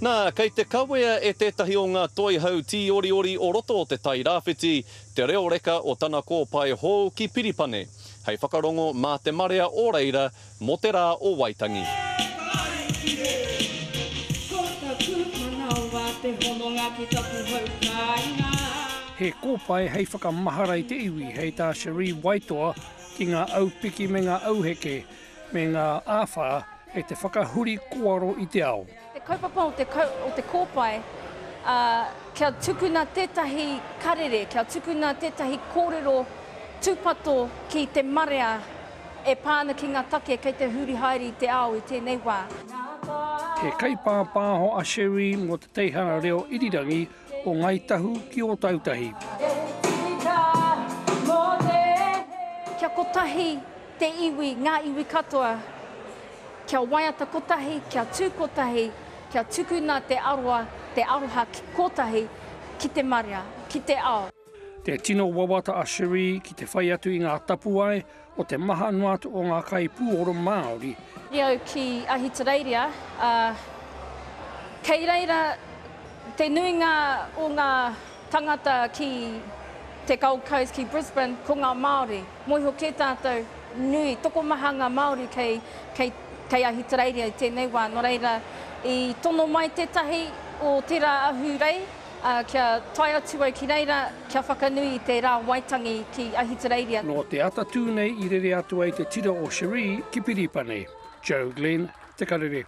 Nā, kei te kawea e tētahi o ngā toihau tīoriori o roto o Te Tai Rāwhiti te reo reka o tana kōpae hou ki Piripane, hei whakarongo mā te marea o reira mō te rā o Waitangi. He kōpae hei whakamahara i te iwi, hei tā Cherie Waitoa ki ngā aupiki me ngā auheke, me ngā āwhā kei te whakahuri kōaro i te ao. Te kaupapa o te o te kōpae, ā, kia tukuna tētahi karere, kia tukuna tētahi kōrero tūpato ki te marea e pā ana ki ngā take kei te huri haere i te ao i tēnei wā. He kaipāpāho a Cherie mō te teihana reo irirangi o Ngāi Tahu ki Ōtautahi. Kia kotahi te iwi, ngā iwi katoa, kia waiata kotahi, kia tū kotahi, kia tukuna te aroa, te aroha kotahi ki te marea, ki te ao. Te tino wawata a Cherie ki te whai atu i ngā tapuwae o te maha noa atu o ngā kaipūoro Māori. I au ki Ahitereiria, ā, kei reira te nuinga o ngā tangata ki te Gold Coast, ki Brisbane, ko ngā Māori. Mōhio kē tātou, nui, tokomaha ngā Māori kei, kei, kei Ahitereiria i tēnei wā. Nō reira, i tono mai tētahi o tērā ahurei, ā, kia tae atu au ki reira, kia whakanui i te Rā Waitangi ki Ahitereiria. Nō te atatū nei i rere atu ai te tira o Cherie ki Piripane. Joe Glenn, Te Karere.